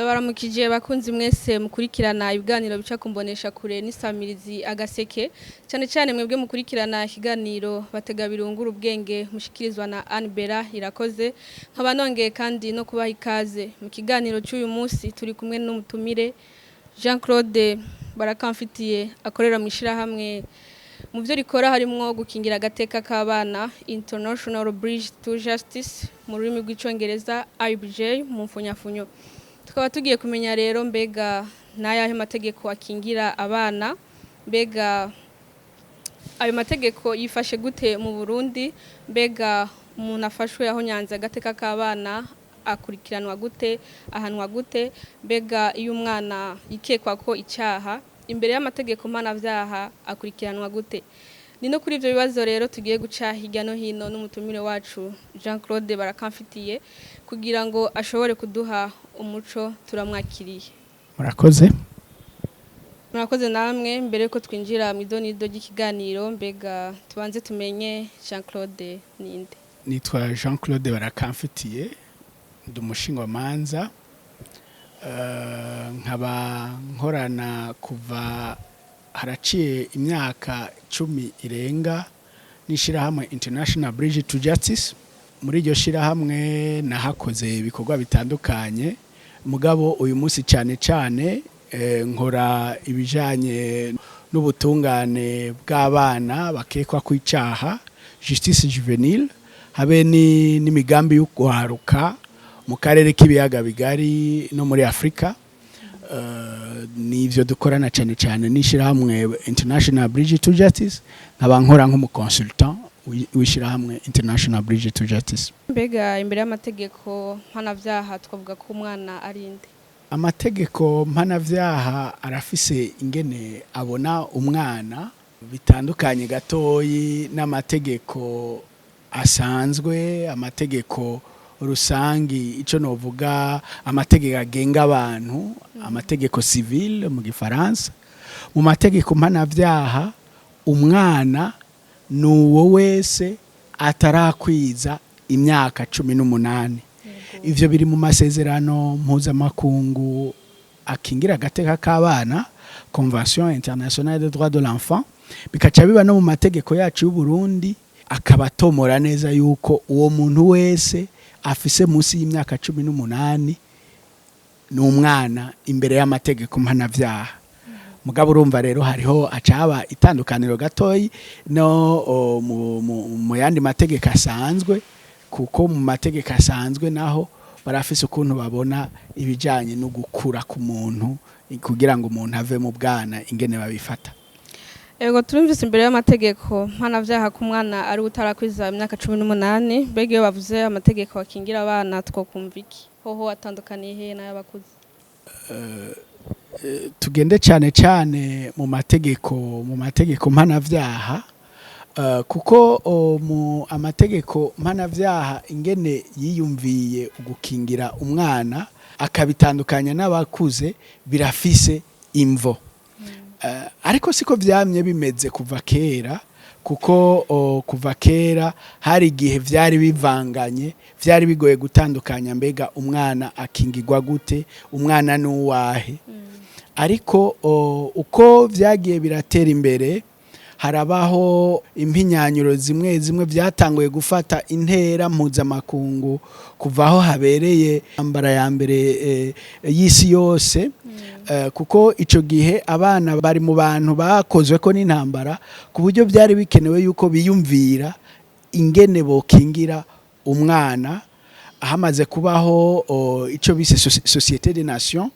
Ndabaramukije bakunzi mwese mukurikirana ibiganiro bica kumbonesha kure n'isamirizi Agaseke, cyane cyane mwebwe mukurikirana ikiganiro Batega Birungura Ubwenge mushikirizwa na Anne Bera Irakoze. Nkaba nongeye kandi no kubaha ikaze mu kiganiro cy'uyu munsi. Turi kumwe n'umutumire Jean Claude Barakamfitiye, akorera mu ishyirahamwe mu byo rikora harimwo gukingira agateka k'abana, International Bridge to Justice mu rurimi rw'Icyongereza, IBJ mu mfunyafunyo. Tukaba tugiye kumenya rero, mbega n'ayahe mategeko akingira abana? Mbega ayo mategeko yifashe gute mu Burundi? Mbega umuntu afashwe ahonyanze agateka k'abana akurikiranwa gute, ahanwa gute? Mbega iyo umwana yikekwa ko icyaha, imbere y'amategeko mpanabyaha akurikiranwa gute? Ni no kuri ibyo bibazo rero tugiye guca hirya no hino n'umutumire wacu Jean Claude Barakamfitiye, kugira ngo ashobore kuduha umuco. Turamwakiriye. Murakoze. Murakoze namwe. Mbere yuko twinjira mu idonido ry'ikiganiro, mbega tubanze tumenye Jean Claude ninde? Nitwa Jean Claude Barakamfitiye, ndi umushingwamanza, nkaba nkorana kuva haraciye imyaka 10 irenga n'ishirahamwe International Bridge to Justice. Muri iryo shirahamwe nahakoze ibikorwa bitandukanye, mugabo uyu munsi cyane cyane nkora ibijanye n'ubutungane bw'abana bakekwa ku icaha, justice juvénile, habe n'imigambi yo guharuka mu karere k'Ibiyaga Bigari no muri Afrika. Nivyo dukorana cyane cyane n'ishirahamwe International Bridge to Justice, nkaba nkora nk'umu consultant w'ishirahamwe International Bridge to Justice. Mbega imbere y'amategeko mpanavyaha twavuga ko umwana ari nde? Amategeko mpanavyaha arafise ingene abona umwana, bitandukanye gatoyi n'amategeko asanzwe, amategeko rusangi, ico novuga amategeko agenga abantu, amategeko civil mu Gifaransa. Mu mategeko mpanavyaha, umwana ni uwo wese atarakwiza imyaka 18. Ivyo biri mu masezerano mpuzamakungu akingira agateka k'abana, Convention internationale des droits de l'enfant, bikaca biba no mu mategeko yacu y'u Burundi, akaba atomora neza yuko uwo muntu wese afise munsi y'imyaka 18 ni umwana imbere y'amategeko mpanavyaha. Mugabo urumva rero hariho acaba itandukaniro gatoyi no mu yandi mategeko asanzwe, kuko mu mategeko asanzwe naho barafise ukuntu babona ibijanye no gukura k'umuntu, kugira ngo umuntu ave mu bwana, ingene babifata. Ego, turumvise imbere y'amategeko mpanavyaha ko umwana ari utarakwiza imyaka 18. Mbega iyo bavuze amategeko akingira abana twokumva iki? Hoho atandukaniye hehe n'ay'abakuze? Tugende cyane cyane mu mategeko mpanavyaha, kuko mu amategeko mpanavyaha ingene yiyumviye ugukingira umwana akabitandukanya n'abakuze birafise imvo. Ariko siko vyamye bimeze kuva kera, kuko kuva kera hari igihe vyari bivanganye, vyari bigoye gutandukanya mbega umwana akingirwa gute, umwana n'uwahe. Ariko uko vyagiye biratera imbere, harabaho impinyanyuro zimwe zimwe vyatanguye gufata intera mpuzamakungu kuva aho habereye intambara ya mbere y'isi yose, kuko ico gihe abana bari mu bantu bakozwe ko n'intambara, ku buryo byari bikenewe yuko biyumvira ingene bokingira umwana. Hamaze kubaho ico bise Société des Nations,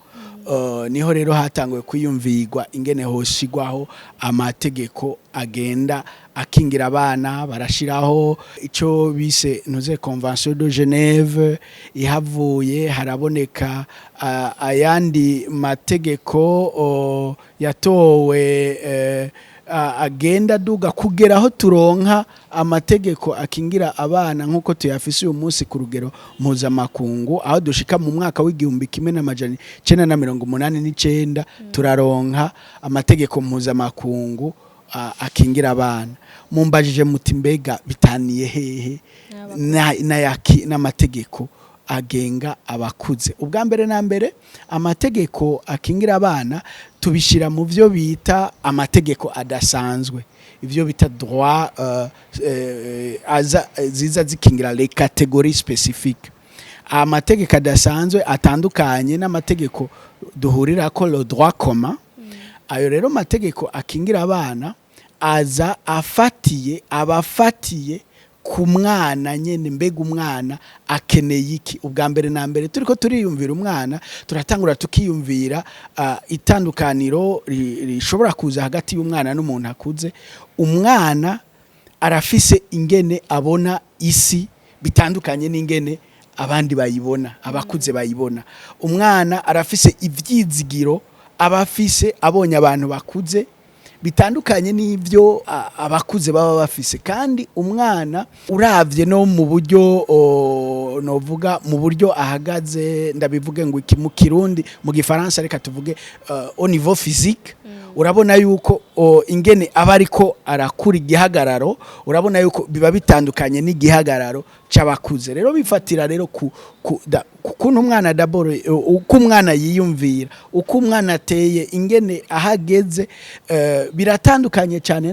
niho rero hatanguye kwiyumvirwa ingene hoshigwaho amategeko agenda akingira abana. Barashiraho ico bise ntuze Convention de Genève. Ihavuye haraboneka ayandi mategeko yatowe agenda aduga kugera aho turonka amategeko akingira abana nk'uko tuyafise uyu munsi ku rugero mpuzamakungu. Aho dushika mu mwaka w'1989, turaronka amategeko mpuzamakungu akingira abana. Mumbajije muti mbega bitaniye hehe n'amategeko agenga abakuze. Ubwa mbere na mbere, amategeko akingira abana tubishyira mu byo bita amategeko adasanzwe, ibyo bita droit aza ziza zikingira les catégories spécifiques. Amategeko adasanzwe atandukanye n'amategeko duhurira ko, le droit commun. Ayo rero mategeko akingira abana aza afatiye, abafatiye ku mwana nyene. Mbega umwana akeneye iki? Ubwa mbere na mbere, turiko turiyumvira umwana, turatangura tukiyumvira itandukaniro rishobora kuza hagati y'umwana n'umuntu akuze. Umwana arafise ingene abona isi bitandukanye n'ingene abandi bayibona, abakuze bayibona. Umwana arafise ivyizigiro aba afise abonye abantu bakuze bitandukanye n'ibyo abakuze baba bafise. Kandi umwana uravye no mu buryo novuga mu buryo ahagaze, ndabivuge ngo iki mu Kirundi, mu Gifaransa reka tuvuge au niveau physique, urabona yuko ingene aba ariko arakura, igihagararo, urabona yuko biba bitandukanye n'igihagararo c'abakuze. Rero bifatira rero ku kuntu umwana d'abord, uko umwana yiyumvira, uko umwana ateye, ingene ahageze, biratandukanye cyane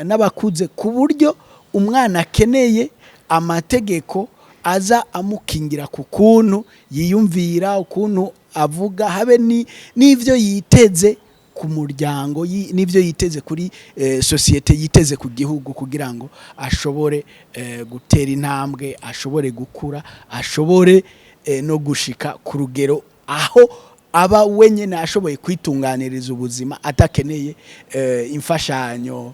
n'abakuze, ku buryo umwana akeneye amategeko aza amukingira ku kuntu yiyumvira, ukuntu avuga, habe n'ivyo yiteze ku muryango, n'ivyo yiteze kuri société, yiteze ku gihugu, kugira ngo ashobore gutera intambwe, ashobore gukura, ashobore no gushika ku rugero aho aba wenyine ashoboye kwitunganiriza ubuzima, atakeneye imfashanyo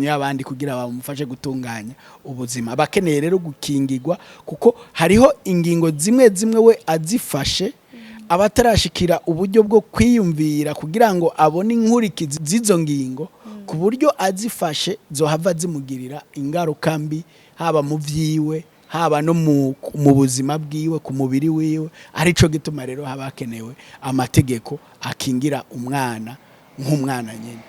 y'abandi kugira bamufashe gutunganya ubuzima. Abakeneye rero gukingirwa, kuko hariho ingingo zimwe zimwe we azifashe abatarashikira uburyo bwo kwiyumvira kugira ngo abone inkurikizi z'izo ngingo, ku buryo azifashe zohava zimugirira ingaruka mbi, haba mu vyiwe, haba no mu buzima bwiwe, ku mubiri wiwe. Arico gituma rero haba hakenewe amategeko akingira umwana nk'umwana nyene.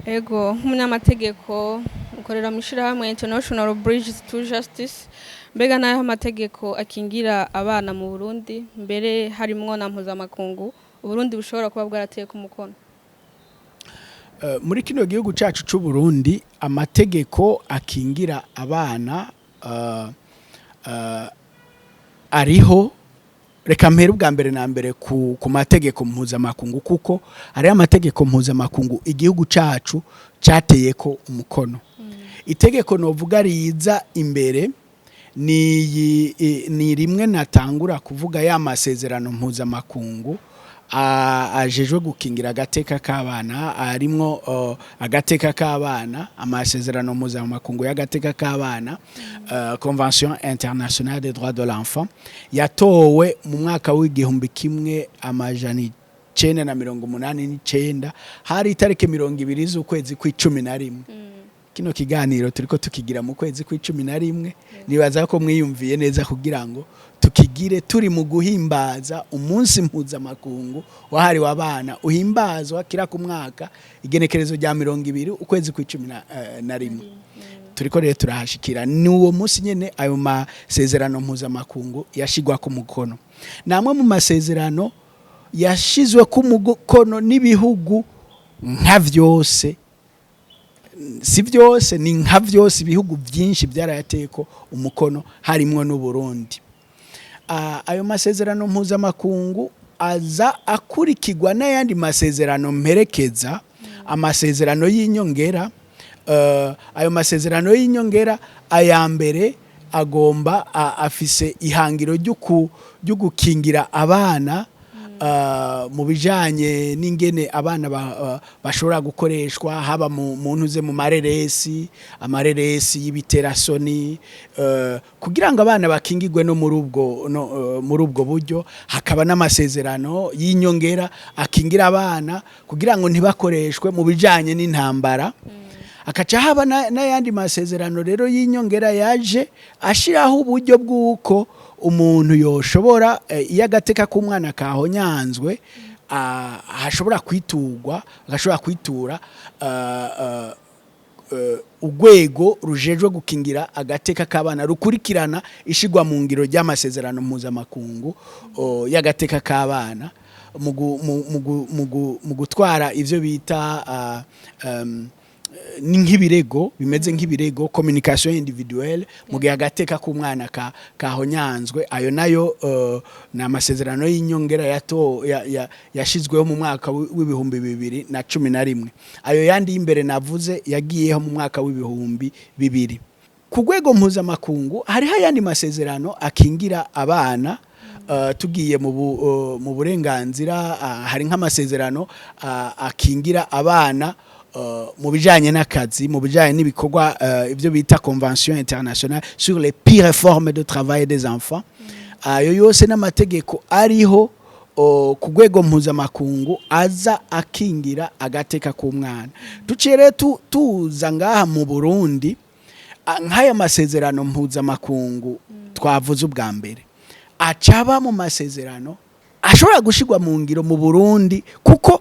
Ego, nk'umunyamategeko ukorera mu ishyirahamwe International Bridges to Justice, mbega n'ayo amategeko akingira abana mu Burundi, mbere harimwo na mpuzamakungu, Uburundi bushobora kuba bwarateye ku mukono? Muri kino gihugu cacu c'u Burundi, amategeko akingira abana ariho. Reka mpere ubwa mbere na mbere ku mategeko mpuzamakungu, kuko hariho amategeko mpuzamakungu igihugu cacu cateyeko umukono. Itegeko novuga riza imbere ni rimwe natangura kuvuga, ya masezerano mpuzamakungu ajejwe gukingira agateka k'abana, arimwo agateka k'abana, amasezerano mpuzamakungu y'agateka k'abana, Convention internationale des droits de l'enfant, yatowe mu mwaka w'1989, hari itariki 20 z'ukwezi kw'11. Kino kiganiro turiko tukigira mu kwezi kw'11, nibaza ko mwiyumviye neza kugira ngo tukigire turi mu guhimbaza umunsi mpuzamakungu wahariwe abana, uhimbazwa kira ku mwaka igenekerezo rya 20 ukwezi kw'icumi na rimwe. Turiko rero turahashikira. Ni uwo munsi nyene ayo masezerano mpuzamakungu yashigwa ku mukono. Namwe mu masezerano yashizwe ku mukono n'ibihugu nka vyose, si byose, ni nka byose, ibihugu byinshi byarayateye ko umukono, harimwo n'u Burundi. Ayo masezerano mpuzamakungu aza akurikirwa n'ayandi masezerano mperekeza, amasezerano y'inyongera. Ayo masezerano y'inyongera, aya mbere agomba afise ihangiro ryo gukingira abana mu bijanye n'ingene abana bashobora gukoreshwa, haba mu ntuze, mu mareresi, amareresi y'ibiterasoni, kugira ngo abana bakingirwe no muri ubwo no, muri ubwo buryo. Hakaba n'amasezerano y'inyongera akingira abana kugira ngo ntibakoreshwe mu bijanye n'intambara. Akaca haba n'ayandi masezerano rero y'inyongera yaje ashiraho uburyo bw'uko umuntu yoshobora, iyo agateka k'umwana kahonyanzwe, hashobora kwiturwa, agashobora kwitura Urwego rujejwe gukingira agateka k'abana rukurikirana ishigwa mu ngiro ry'amasezerano mpuzamakungu y'agateka k'abana mu gutwara ivyo bita ni nk'ibirego, bimeze nk'ibirego, communication individuelle, mu gihe agateka k'umwana kahonyanzwe. Ayo nayo ni amasezerano y'inyongera yato yashizweho mu mwaka w'2011. Ayo yandi y'imbere navuze yagiyeho mu mwaka w'2000. Ku rwego mpuzamakungu hariho ayandi masezerano akingira abana. Tugiye mu burenganzira, hari nk'amasezerano akingira abana mu bijanye n'akazi, mu bijanye n'ibikorwa, ibyo bita Convention internationale sur les pires formes de travail des enfants. Ayo yose n'amategeko ariho ku rwego mpuzamakungu aza akingira agateka k'umwana. Tuciye rero tuza ngaha mu Burundi, nk'aya masezerano mpuzamakungu twavuze ubwa mbere acaba mu masezerano ashobora gushirwa mu ngiro mu Burundi, kuko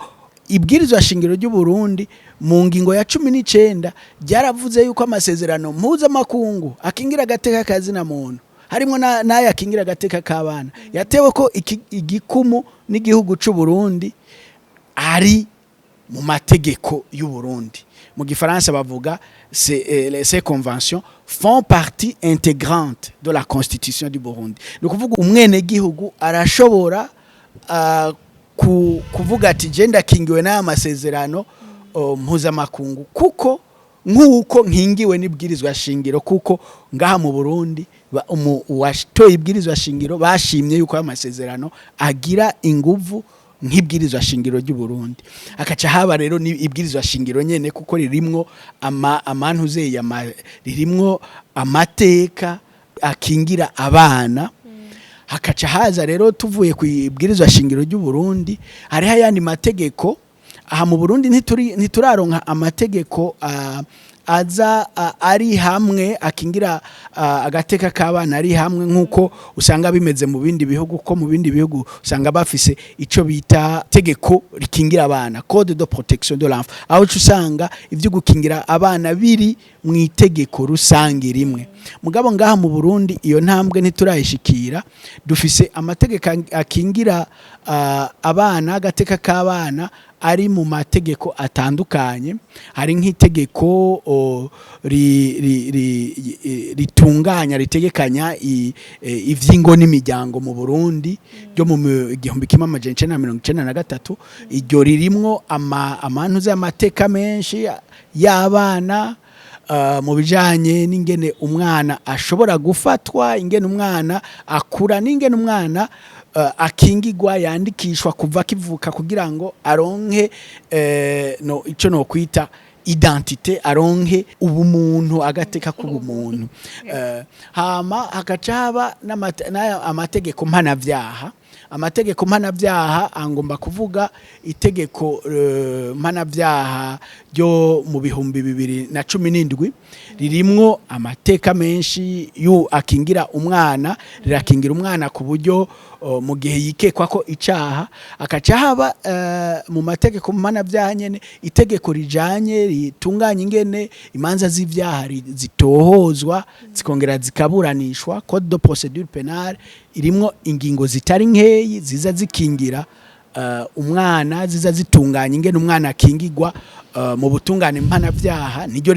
ibwirizwa shingiro ry'u Burundi mu ngingo ya 19 ryaravuze yuko amasezerano mpuzamakungu akingira agateka kazina muntu, harimo n'aya akingira agateka k'abana, yatewe ko igikumu n'igihugu c'u Burundi, ari mu mategeko y'u Burundi. Mu gifaransa bavuga ces conventions font partie intégrante de la Constitution du Burundi. Ni ukuvuga umwenegihugu arashobora kuvuga ati: "Je ndakingiwe n'aya masezerano mpuzamakungu kuko nk'uko nkingiwe n'ibwirizwa shingiro", kuko ngaha mu Burundi uwatoye ibwirizwa shingiro bashimye yuko aya masezerano agira inguvu nk'ibwirizwa shingiro ry'u Burundi. Akaca haba rero ni ibwirizwa shingiro nyene, kuko ririmwo amantuzeya ririmwo amateka akingira abana. Hakaca haza rero, tuvuye ku ibwirizwa shingiro ry'u Burundi, hariho ayandi mategeko. Aha mu Burundi ntituraronka amategeko aza ari hamwe akingira agateka k'abana ari hamwe nk'uko usanga bimeze mu bindi bihugu, ko mu bindi bihugu usanga bafise ico bita tegeko rikingira abana, code de protection de l'enfant, aho uca usanga ivyo gukingira abana biri mu itegeko rusange rimwe. Mugabo ngaha mu Burundi iyo ntambwe ntiturayishikira. Dufise amategeko akingira abana, agateka k'abana, ari mu mategeko atandukanye. Hari nk'itegeko ritunganya, ritegekanya ivy'ingo n'imiryango mu Burundi ryo mu 1993. Iryo ririmwo amantuze y'amateka menshi y'abana, mu bijanye n'ingene umwana ashobora gufatwa, ingene umwana akura, n'ingene umwana akingigwa, yandikishwa kuva akivuka kugira ngo aronke no ico no kwita identité, aronke ubumuntu, agateka k'ubumuntu. Hama hagaca haba n'aya amategeko mpanavyaha. Amategeko mpanavyaha angomba kuvuga itegeko mpanavyaha ryo mu 2017, ririmwo amateka menshi yu akingira umwana, rirakingira umwana ku buryo mu gihe yikekwa ko icaha. Akaca haba mu mategeko mpanavyaha nyene itegeko rijanye ritunganya ingene imanza z'ivyaha zitohozwa zikongera zikaburanishwa, code de procédure pénale, irimwo ingingo zitari nkeyi ziza zikingira umwana, ziza zitunganya ingene umwana akingigwa mu butungane mpanavyaha. Niryo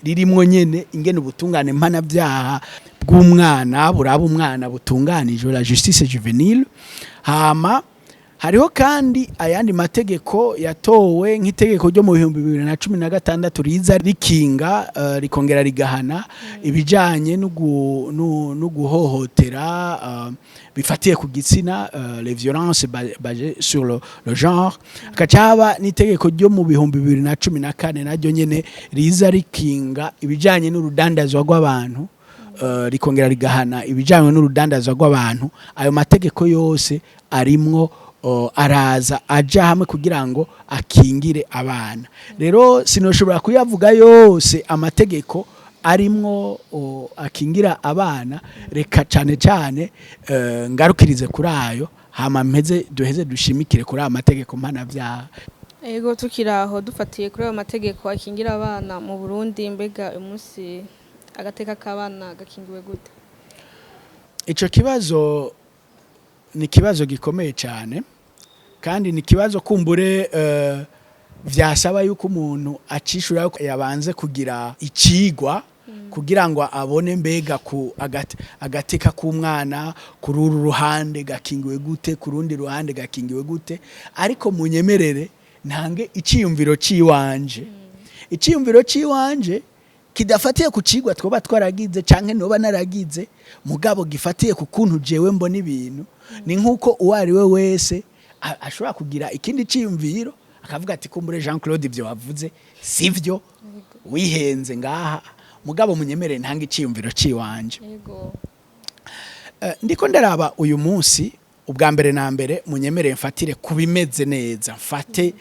ririmwo nyene ingene ubutungane mpanavyaha bw'umwana buraba umwana butunganijwe, la justice juvénile. Hama hariho kandi ayandi mategeko yatowe, nk'itegeko ryo mu 2016 riza rikinga rikongera rigahana ibijanye no guhohotera bifatiye ku gitsina, les violences basées sur le genre. Hakaca haba n'itegeko ryo mu 2014 naryo nyene riza rikinga ibijanye n'urudandazwa rw'abantu, rikongera rigahana ibijanye n'urudandazwa rw'abantu. Ayo mategeko yose arimwo araza aja hamwe kugira ngo akingire abana. Rero sinoshobora kuyavuga yose amategeko arimwo akingira abana. Reka cane cane ngarukirize kuri ayo, hama mpeze duheze dushimikire kuri aya mategeko mpanavyaha. Ego, tukiraho, dufatiye kuri ayo mategeko akingira abana mu Burundi, mbega uyu munsi agateka k'abana gakingiwe gute? Ico kibazo ni ikibazo gikomeye cyane, kandi ni ikibazo kumbure vyasaba yuko umuntu acishura yuko yabanze kugira icigwa kugira ngo abone mbega ku agateka k'umwana kuri uru ruhande gakingiwe gute, ku rundi ruhande gakingiwe gute. Ariko munyemerere ntange iciyumviro ciwanje, iciyumviro ciwanje kidafatiye ku cigwa twoba twaragize canke noba naragize, mugabo gifatiye ku kuntu jewe mbona ibintu. Ni nk'uko uwo ari we wese ashobora kugira ikindi ciyumviro, akavuga ati: "Kumbure Jean Claude, ivyo wavuze sivyo, wihenze ngaha." Mugabo munyemerere ntange iciyumviro ciwanje. Ndiko ndaraba uyu munsi, ubwa mbere na mbere munyemerere mfatire ku bimeze neza, mfate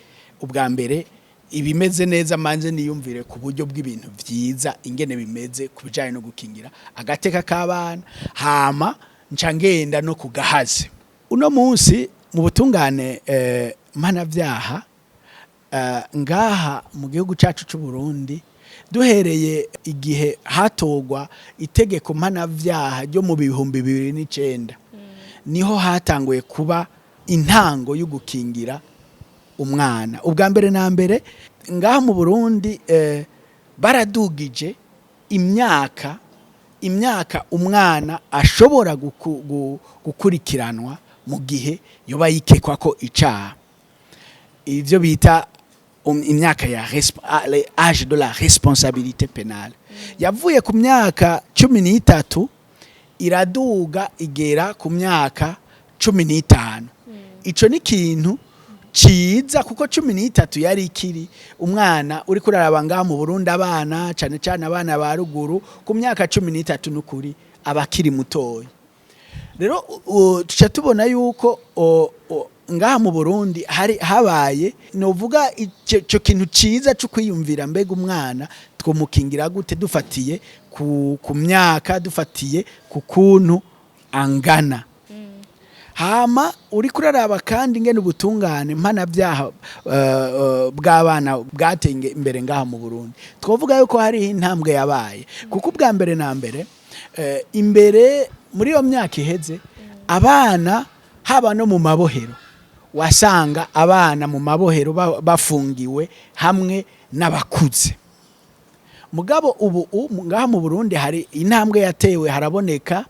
ubwa mbere ibimeze neza, manze niyumvire ku buryo bw'ibintu vyiza ingene bimeze ku bijanye no gukingira agateka k'abana, hama nca ngenda no kugahaze. Uno munsi mu butungane mpanavyaha ngaha mu gihugu cacu c'u Burundi, duhereye igihe hatorwa itegeko mpanavyaha ryo mu 2009, niho hatanguye kuba intango yo gukingira umwana. Ubwa mbere na mbere ngaha mu Burundi baradugije imyaka umwana ashobora gukurikiranwa mu gihe yoba yikekwa ko icaha, ivyo bita imyaka ya l'âge de la responsabilité pénale. Yavuye ku myaka 13 iraduga igera ku myaka 15. Ico ni ikintu ciza, kuko 13 yari ikiri umwana. Uri kuraraba ngaha mu Burundi, abana, cane cane abana ba ruguru, ku myaka 13 n'ukuri abakiri mutoyi. Rero tuca tubona yuko ngaha mu Burundi hari habaye, novuga, ico kintu ciza cyo kwiyumvira mbega umwana twomukingira gute, dufatiye ku myaka, dufatiye ku kuntu angana. Hama uri kuraraba kandi ingene ubutungane mpanabyaha bw'abana bwateye imbere ngaha mu Burundi, twovuga yuko hariho intambwe yabaye, kuko ubwa mbere na mbere imbere muri iyo myaka iheze, abana haba no mu mabohero, wasanga abana mu mabohero bafungiwe hamwe n'abakuze. Mugabo ubu ngaha mu Burundi hari intambwe yatewe, haraboneka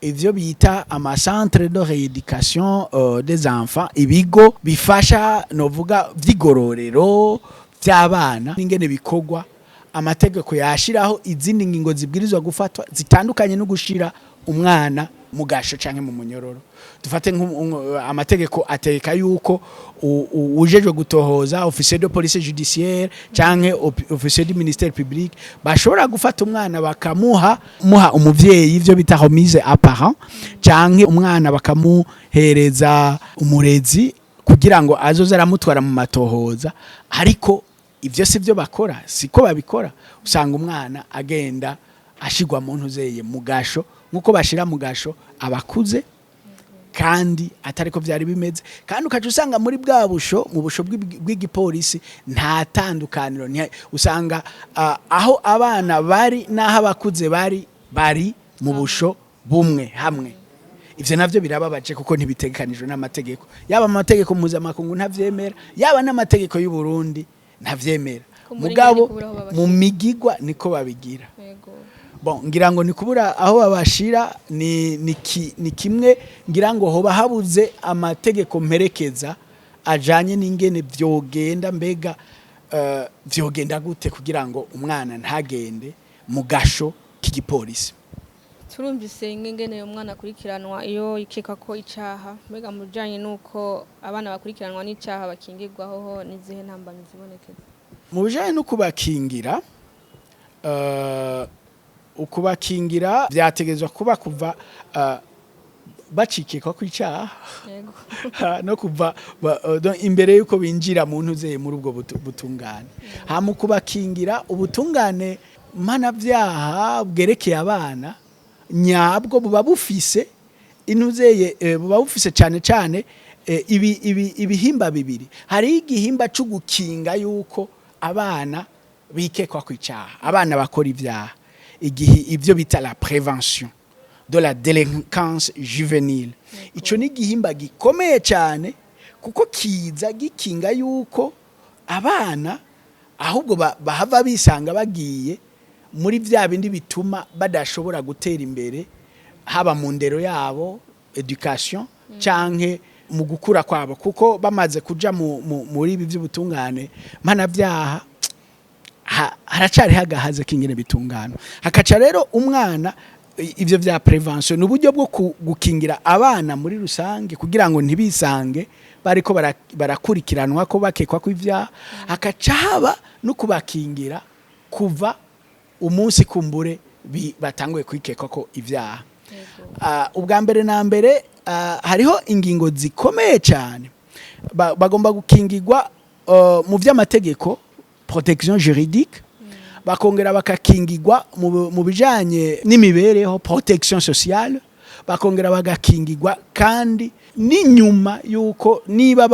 ivyo bita ama centre de rééducation des enfants, ibigo bifasha, novuga vy'igororero vy'abana. N'ingene bikorwa, amategeko yashiraho izindi ngingo zibwirizwa gufatwa zitandukanye no gushira umwana mu gasho canke mu munyororo. Dufate amategeko ategeka yuko ujejwe gutohoza, officier de police judiciaire canke officier du ministère public, bashobora gufata umwana bakamuha muha umuvyeyi, ivyo bita remise à parent, canke umwana bakamuhereza umurezi kugira ngo azoze aramutwara mu matohoza. Ariko ivyo si byo bakora, siko babikora. Usanga umwana agenda ashigwa mu ntuzeye, mu gasho, nkuko bashira mu gasho abakuze, kandi atariko vyari bimeze. Kandi ukaca usanga muri bwa busho, mu busho bw'igipolisi nta tandukaniro, usanga aho abana bari n'aho abakuze bari, bari mu busho bumwe hamwe. Ivyo navyo birababaje, kuko ntibitegekanijwe n'amategeko. Yaba amategeko mpuzamakungu ntavyemera, yaba n'amategeko y'u Burundi ntavyemera. Kumbura Mugabo ingene kubura aho babashira. mu migigwa niko babigira. Bon, ngira ngo ni kubura aho babashira, ni kimwe ngira ngo hoba habuze amategeko mperekeza ajanye n'ingene vyogenda. Mbega vyogenda gute kugira ngo umwana ntagende mu gasho k'igipolisi? Turumvise ingene umwana akurikiranwa iyo ikeka ko icaha. Mbega mu bijanye n'uko abana bakurikiranwa n'icaha bakingirwaho ho, n'izihe ntambamyi zibonekeza? Mu bijanye no kubakingira, ukubakingira vyategezwa kuba kuva bacikekwa kw'icaha no kuva donc imbere yuko binjira mu ntuzeye muri ubwo butungane. Hama kubakingira, ubutungane mpanavyaha bwerekeye abana nyabwo buba bufise intuzeye, buba bufise cane cane ibi ibihimba bibiri. Hari igihimba cyo gukinga yuko abana bikekwa ku icaha, abana bakora ibyaha, igihe ibyo bita la prévention de la délinquance juvénile. Ico ni igihimba gikomeye cyane, kuko kiza gikinga yuko abana ahubwo bahava bisanga bagiye muri bya bindi bituma badashobora gutera imbere, haba mu ndero yabo, éducation, canke mu gukura kwabo, kuko bamaze kuja muri ibi by'ubutungane mpanabyaha, haracariho agahaze k'ingene bitungana. Hakaca rero umwana, ivyo vya prévention ni uburyo bwo gukingira abana muri rusange kugira ngo ntibisange bariko barakurikiranwa ko bakekwa ko ivyaha. Hakaca haba no kubakingira kuva umunsi kumbure batanguye kwikekwa ko ivyaha. Ubwa mbere na mbere, hariho ingingo zikomeye cyane. Bagomba gukingirwa mu by'amategeko, protection juridique, bakongera bakakingirwa mu bijanye n'imibereho, protection sociale, bakongera bagakingirwa kandi n'inyuma yuko niba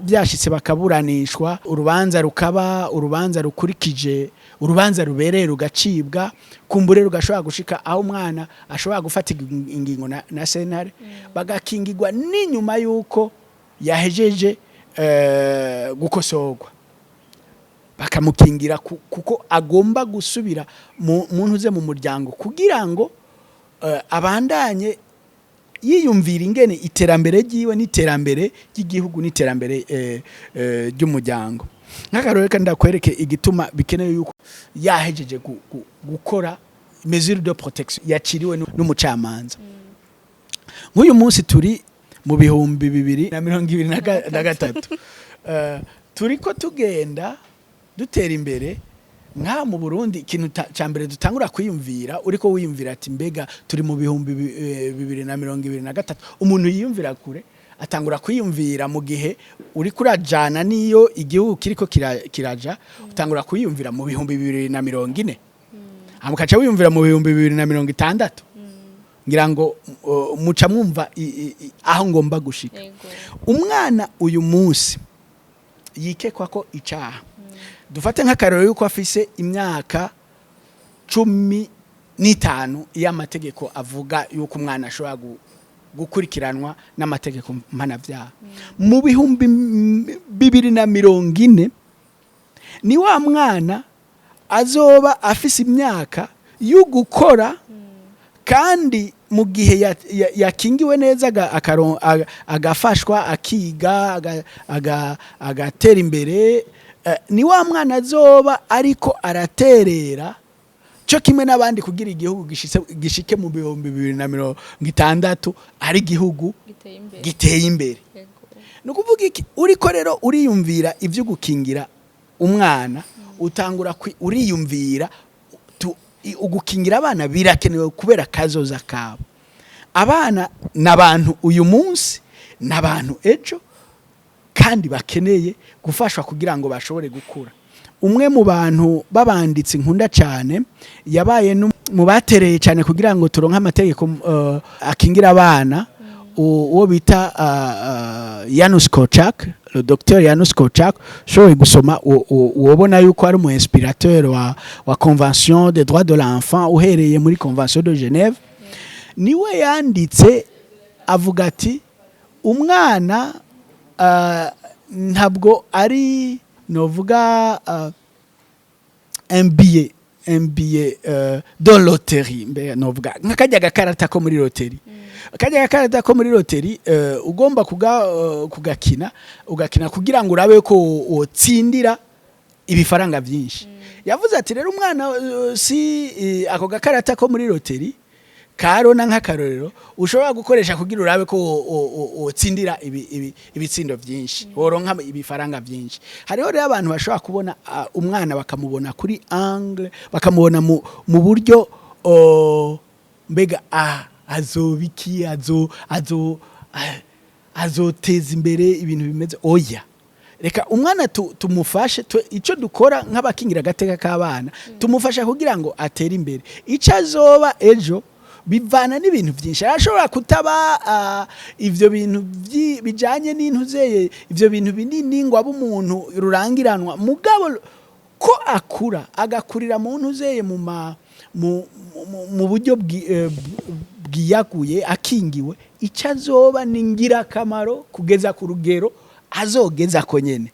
byashitse bakaburanishwa, urubanza rukaba urubanza rukurikije, urubanza rubereye, rugacibwa, kumbure rugashobora gushika aho umwana ashobora gufata ingingo na sentare, bagakingirwa n'inyuma yuko yahejeje gukosorwa, bakamukingira kuko agomba gusubira mu ntuze mu muryango kugira ngo abandanye yiyumvira ingene iterambere ryiwe n'iterambere ry'igihugu n'iterambere ry'umuryango. Nk'akarore, kandi ndakwereke igituma bikenewe yuko yahejeje gukora mesure de protection yaciriwe n'umucamanza. Nk'uyu munsi turi mu 2023, turiko tugenda dutera imbere. Nka mu Burundi, ikintu ca mbere dutangura kwiyumvira, uriko wiyumvira ati: "Mbega turi mu 2023?" Umuntu yiyumvira kure, atangura kwiyumvira mu gihe uriko urajana niyo igihugu kiriko kiraja, utangura kwiyumvira mu 2040, hama ukaca wiyumvira mu 2060. Ngira ngo muca mwumva aho ngomba gushika. Umwana uyu munsi yikekwa ko icaha, dufate nk'akarorero yuko afise imyaka 15, iyo amategeko avuga yuko umwana ashobora gukurikiranwa n'amategeko mpanabyaha, mu 2040 ni wa mwana azoba afise imyaka yo gukora, kandi mu gihe yakingiwe neza, agafashwa, akiga, agatera imbere, ni wa mwana azoba ariko araterera cyo kimwe n'abandi kugira igihugu gishike mu 2060 ari igihugu giteye imbere. Giteye imbere. Ni ukuvuga iki? Uriko rero uriyumvira ibyo gukingira umwana, utangura uriyumvira ugukingira abana birakenewe kubera kazoza kabo. Abana n'abantu uyu munsi, n'abantu ejo, kandi bakeneye gufashwa kugira ngo bashobore gukura. Umwe mu bantu b'abanditsi nkunda cyane, yabaye mu batereye cyane kugira ngo turonke amategeko akingira abana, uwo bita Janusz Korczak, le docteur Janusz Korczak, ushoboye gusoma wobona yuko ari umu inspirateur wa Convention des droits de l'enfant, uhereye muri Convention de Genève. Niwe yanditse avuga ati: "Umwana ntabwo ari, novuga, un billet de loterie." Mbe novuga nk'akajya gakarata ko muri loterie, akajya gakarata ko muri loterie, ugomba kugakina, ugakina kugira ngo urabe ko wotsindira ibifaranga byinshi. Yavuze ati: "Rero umwana si ako gakarata ko muri loterie karona, nk'akarorero, ushobora gukoresha kugira urabe ko wotsindira ibitsindo byinshi, woronka ibifaranga byinshi." Hariho rero abantu bashobora kubona umwana, bakamubona kuri angle, bakamubona mu buryo mbega azobiki, azoteza imbere ibintu bimeze. Oya, reka umwana tumufashe. Icyo dukora nk'abakingira agateka k'abana, tumufasha kugira ngo atere imbere. Icyo azoba ejo Bivana n'ibintu byinshi. Arashobora kutaba ivyo bintu bijanye n'intuzeye, ivyo bintu binini, ngo abe umuntu rurangiranwa, mugabo ko akura, agakurira mu ntuzeye, mu ma mu, mu, mu buryo bwiyaguye, akingiwe, icyo azoba ni ngirakamaro kugeza ku rugero azogeza ko nyene.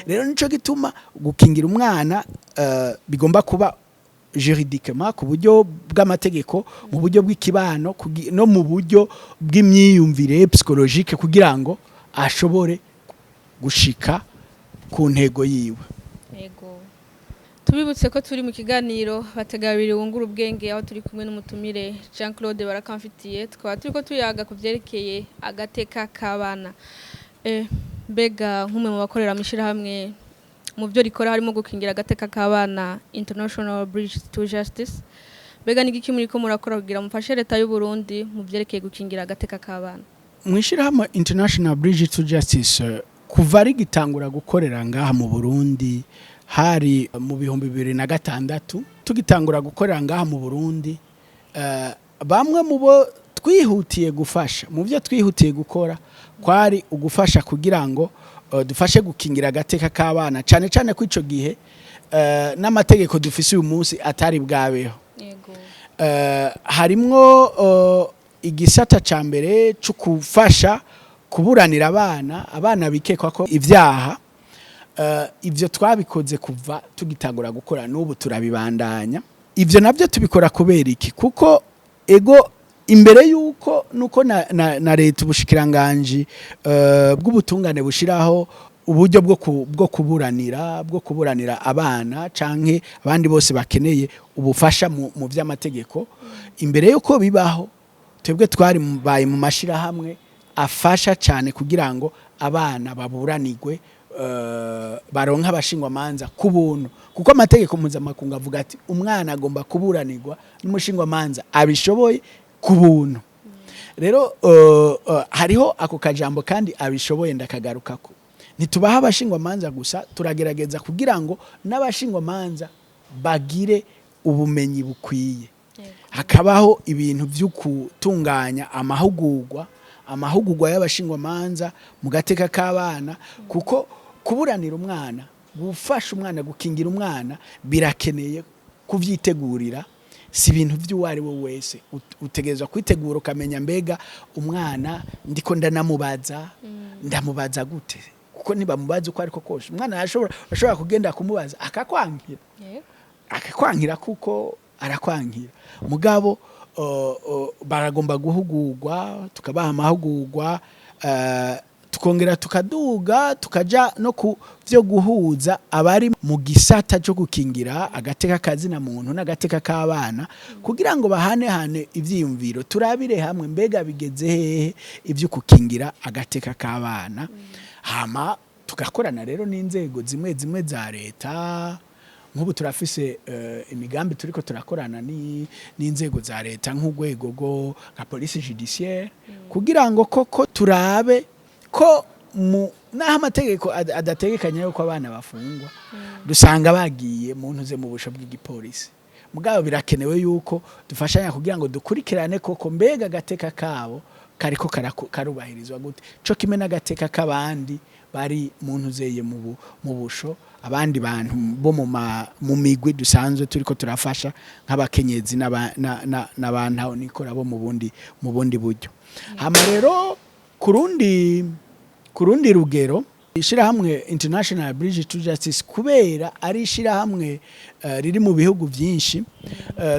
Rero nico gituma gukingira umwana bigomba kuba juridiquement, ku buryo bw'amategeko, mu buryo bw'ikibano, no mu buryo bw'imyiyumvire psychologique, kugira ngo ashobore gushika ku ntego yiwe. Yego. Tubibutse ko turi mu kiganiro Bategabiri wungura ubwenge, aho turi kumwe n'umutumire Jean Claude Barakamfitiye, tukaba turiko tuyaga ku vyerekeye agateka k'abana. Mbega nk'umwe mu bakorera mu ishirahamwe mu byo rikora harimo gukingira agateka k'abana, International Bridge to Justice, mbega ni igiki muriko murakora kugira mufashe leta y'u Burundi mu vyerekeye gukingira agateka k'abana? Mu ishyirahamwe International Bridge to Justice, kuva rigitangura gukorera ngaha mu Burundi, hari mu 2006, tugitangura gukorera ngaha mu Burundi, bamwe mu bo twihutiye gufasha, mu byo twihutiye gukora, kwari ugufasha kugira ngo dufashe gukingira agateka k'abana, cyane cyane ko ico gihe n'amategeko dufise uyu munsi atari bwabeho. Harimwo igisata ca mbere cyo gufasha kuburanira abana bikekwa ko ivyaha. Ivyo twabikoze kuva tugitangura gukora, n'ubu turabibandanya. Ivyo navyo tubikora kubera iki? Kuko ego, imbere yuko nuko na leta, ubushikiranganji bw'ubutungane bushiraho uburyo bwo kuburanira abana canke abandi bose bakeneye ubufasha mu vy'amategeko, imbere yuko bibaho, twebwe twari baye mu mashirahamwe afasha cyane kugira ngo abana baburanirwe, baronke abashingwamanza ku buntu, kuko amategeko mpuzamakungu avuga ati umwana agomba kuburanirwa n'umushingwamanza abishoboye ku buntu. Rero hariho ako kajambo kandi abishoboye, ndakagarukako. Ntitubaha abashingwamanza gusa, turagerageza kugira ngo n'abashingwamanza bagire ubumenyi bukwiye. Hakabaho ibintu byo gutunganya amahugurwa y'abashingwamanza mu gateka k'abana, kuko kuburanira umwana, gufasha umwana, gukingira umwana birakeneye kuvyitegurira. Si ibintu by'uwo ari we wese. Utegerezwa kwitegura, ukamenya mbega umwana ndiko ndanamubaza, ndamubaza gute? Kuko ntibamubaza uko ariko kose. Umwana ashobora kugenda kumubaza akakwangira, akakwangira kuko arakwangira. Mugabo baragomba guhugurwa, tukabaha amahugurwa, tukongera tukaduga, tukaja no ku byo guhuza abari mu gisata cyo gukingira agateka kazina muntu n'agateka k'abana, kugira ngo bahanehane ivyiyumviro, turabire hamwe mbega bigeze hehe ibyo gukingira agateka k'abana. Hama tugakorana rero n'inzego zimwe zimwe za leta. Nk'ubu turafise imigambi turiko turakorana n'inzego za leta, nk'urwego rwo nka police judiciaire, kugira ngo koko turabe ko mu naho amategeko adategekanya yuko abana bafungwa, dusanga bagiye mu ntuze, mu busho bw'igipolisi, mugabo birakenewe yuko dufashanya kugira ngo dukurikirane koko mbega agateka kabo kariko karubahirizwa gute, co kimwe n'agateka k'abandi bari mu ntuzeye, mu busho, abandi bantu bo mu migwi dusanzwe turiko turafasha, nk'abakenyezi n'abantu nikora bo mu bundi buryo. Hama rero ku rundi rugero, ishirahamwe International Bridge to Justice, kubera ari ishirahamwe riri mu bihugu byinshi,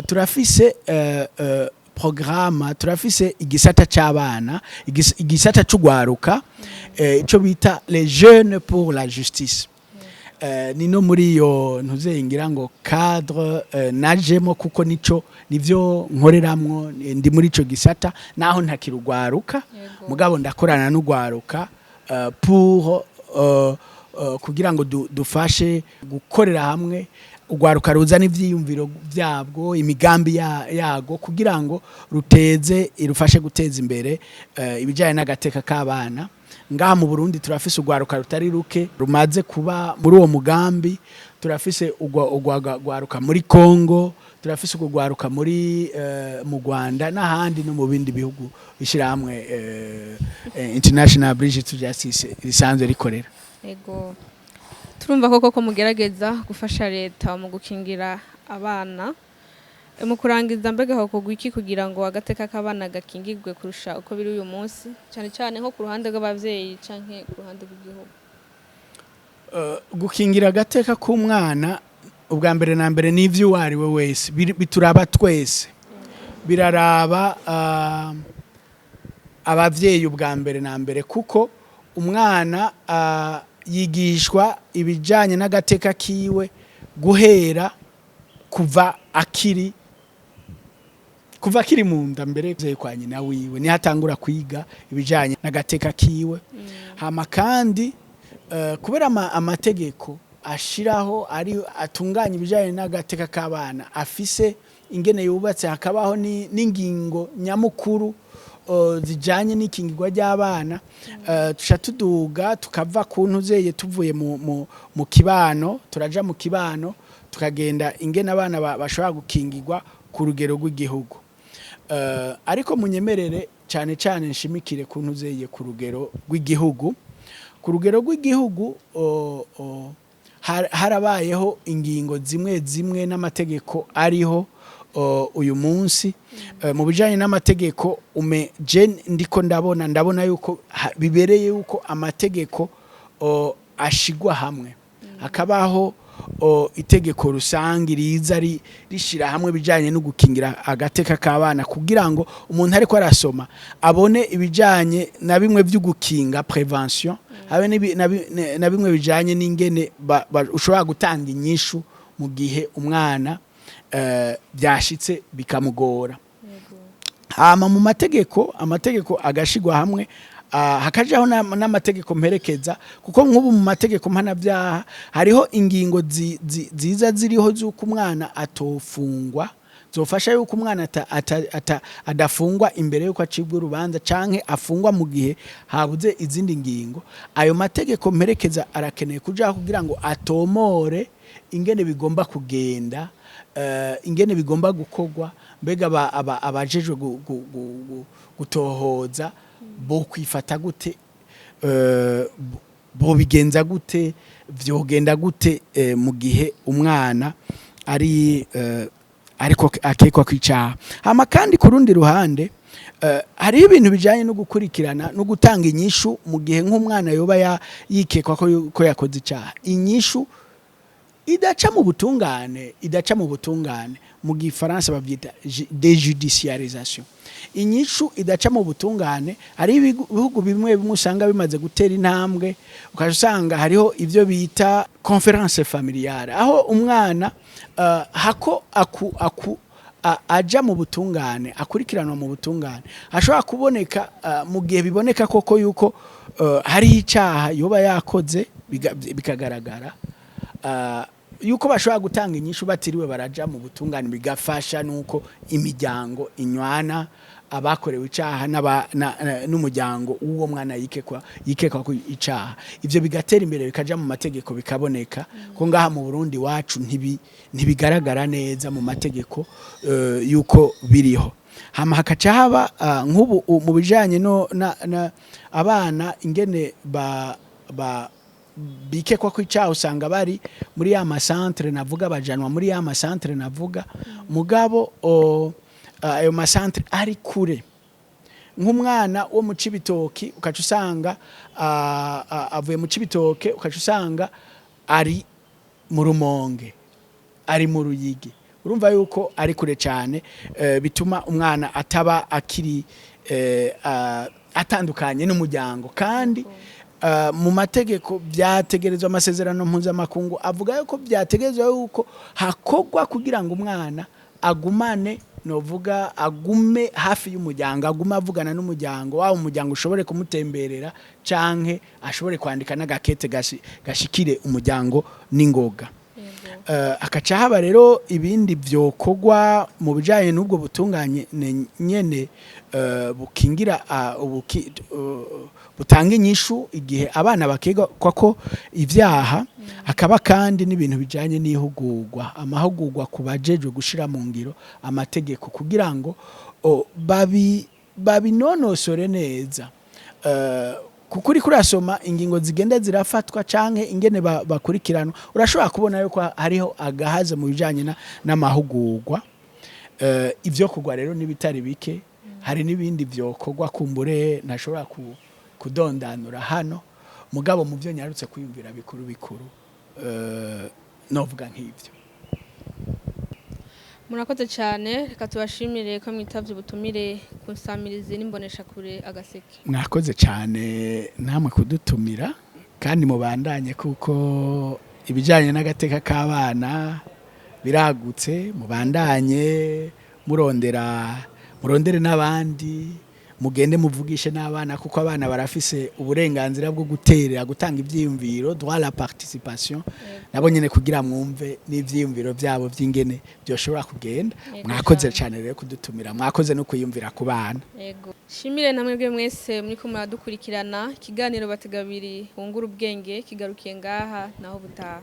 turafise programme, turafise igisata c'abana, igisata c'ugwaruka, ico bita Les Jeunes pour la Justice. Ni no muri iyo ntuzengira ngo cadre najemo, kuko nico nivyo nkoreramwo, ndi muri ico gisata naho ntakirugwaruka. Mugabo ndakorana n'ugwaruka pour kugira ngo dufashe gukorera hamwe ugwaruka, ruzana ivyiyumviro vyabwo, imigambi yago, kugira ngo ruteze, irufashe guteza imbere ibijanye n'agateka k'abana. Ngaha mu Burundi turafise ugwaruka rutari ruke rumaze kuba muri uwo mugambi. Turafise ugwaruka muri Congo, turafise ugwaruka muri Tanzania, turafise ugwaruka Turafise urwo rwaruka muri mu Rwanda n'ahandi no mu bindi bihugu ishyirahamwe International Bridge to Justice risanzwe rikorera. Ego, turumva koko ko mugerageza gufasha leta mu gukingira abana. Mu kurangiza, mbega hokorwa iki kugira ngo agateka k'abana gakingirwe kurusha uko biri uyu munsi, cyane cyane nko ku ruhande rw'abavyeyi canke ku ruhande rw'igihugu? Gukingira agateka k'umwana, ubwa mbere na mbere n'ivyo uwo ari we wese, bituraba twese, biraraba abavyeyi ubwa mbere na mbere, kuko umwana yigishwa ibijanye n'agateka kiwe guhera kuva akiri mu nda, mbere kwa nyina wiwe niho atangura kwiga ibijanye n'agateka kiwe. Hama kandi kubera amategeko ashiraho ari atunganya ibijanye n'agateka k'abana afise ingene yubatse, hakabaho n'ingingo nyamukuru zijanye n'ikingirwa ry'abana, tuca tuduga tukava ku ntuzeye, tuvuye mu kibano, turaja mu kibano, tukagenda ingene abana bashobora gukingirwa ku rugero rw'igihugu. Ariko munyemerere cyane cyane nshimikire ku ntuzeye ku rugero rw'igihugu. Ku rugero rw'igihugu harabayeho ingingo zimwe zimwe n'amategeko ariho uyu munsi. Mu bijanye n'amategeko ume je ndiko ndabona yuko bibereye yuko amategeko ashigwa hamwe, hakabaho itegeko rusange riza rishira hamwe bijanye no gukingira agateka k'abana, kugira ngo umuntu ariko arasoma abone ibijanye na bimwe byo gukinga, prévention, habe na bimwe bijanye n'ingene ushobora gutanga inyishu mu gihe umwana byashitse bikamugora. Hama mu mategeko, amategeko agashigwa hamwe, hakajaho n'amategeko mperekeza, kuko nk'ubu mu mategeko mpanabyaha hariho ingingo ziza ziriho z'uko umwana atofungwa, zofasha yuko umwana adafungwa imbere yuko acibwa urubanza, canke afungwa mu gihe habuze izindi ngingo. Ayo mategeko mperekeza arakeneye kujaho kugira ngo atomore ingene bigomba kugenda, ingene bigomba gukorwa, mbega abajejwe gutohoza bo kwifata gute, bo bigenza gute, vyogenda gute mu gihe umwana ari ariko akekwa kwicaha. Hama kandi ku rundi ruhande hariho ibintu bijanye no gukurikirana no gutanga inyishu mu gihe nk'umwana yoba yikekwa ko yakoze icaha, inyishu idaca mu butungane, idaca mu butungane, mu gifaransa bavyita déjudiciarisation, inyishu idaca mu butungane. Hari ibihugu bimwe bimwe usanga bimaze gutera intambwe, ukaja usanga hariho ivyo bita conférence familiale, aho umwana hako aku aja mu butungane, akurikiranwa mu butungane, hashobora kuboneka mu gihe biboneka koko yuko hariho icaha yoba yakoze, bikagaragara yuko bashobora gutanga inyishu batiriwe baraja mu butungane, bigafasha nuko imiryango inywana, abakorewe icaha n'umuryango w'uwo mwana yikekwa ko icaha. Ivyo bigatera imbere, bikaja mu mategeko, bikaboneka ko ngaha mu Burundi wacu ntibigaragara neza mu mategeko yuko biriho. Hama hakaca haba nk'ubu mu bijanye no na abana ingene ba bikekwa ko icaha, usanga bari muri ya ma centres navuga, bajanwa muri ya ma centres navuga. Mugabo ayo ma centres ari kure, nk'umwana wo mu Cibitoki ukaca usanga avuye mu Cibitoke, ukaca usanga ari mu Rumonge, ari mu Ruyigi, urumva yuko ari kure cyane, bituma umwana ataba akiri atandukanye n'umuryango. Kandi mu mategeko byategerezwa, amasezerano mpuzamakungu avuga yuko byategerezwa yuko hakorwa kugira ngo umwana agumane, novuga agume hafi y'umuryango, agume avugana n'umuryango waba, umuryango ushobore kumutemberera canke ashobore kwandika n'agakete gashikire umuryango n'ingoga. Akaca haba rero ibindi vyokorwa mu bijanye n'ubwo butunganye nyene bukingira butanga inyishu igihe abana bakekwa ko ivyaha. Hakaba kandi n'ibintu bijanye n'ihugurwa, amahugurwa ku bajejwe gushira mu ngiro amategeko kugira ngo babinonosore neza, kuko uriko urasoma ingingo zigenda zirafatwa canke ingene bakurikiranwa, urashobora kubona yuko hariho agahaze mu bijanye n'amahugurwa. Ivyo kugwa rero n'ibitari bike, hari n'ibindi vyokorwa kumbure ntashobora kudondanura hano, mugabo mu byo nyarutse kwiyumvira bikuru bikuru, novuga nk'ivyo. Murakoze cyane. Reka tubashimire ko mwitavye ubutumire ku nsamirizi n'imboneshakure Agaseke. Mwakoze cyane namwe kudutumira, kandi mubandanye, kuko ibijyanye n'agateka k'abana biragutse. Mubandanye murondera, murondere n'abandi, mugende muvugishe n'abana, kuko abana barafise uburenganzira bwo guterera, gutanga ivyiyumviro, droit à la participation, nabo nyene kugira mwumve n'ivyiyumviro vyabo vy'ingene byoshobora kugenda. Mwakoze cyane rero kudutumira, mwakoze no kwiyumvira ku bana. Yego. Shimire namwe bwe mwese muriko muradukurikirana. Ikiganiro Bategabiri Wungura Ubwenge kigarukiye ngaha, naho butaha.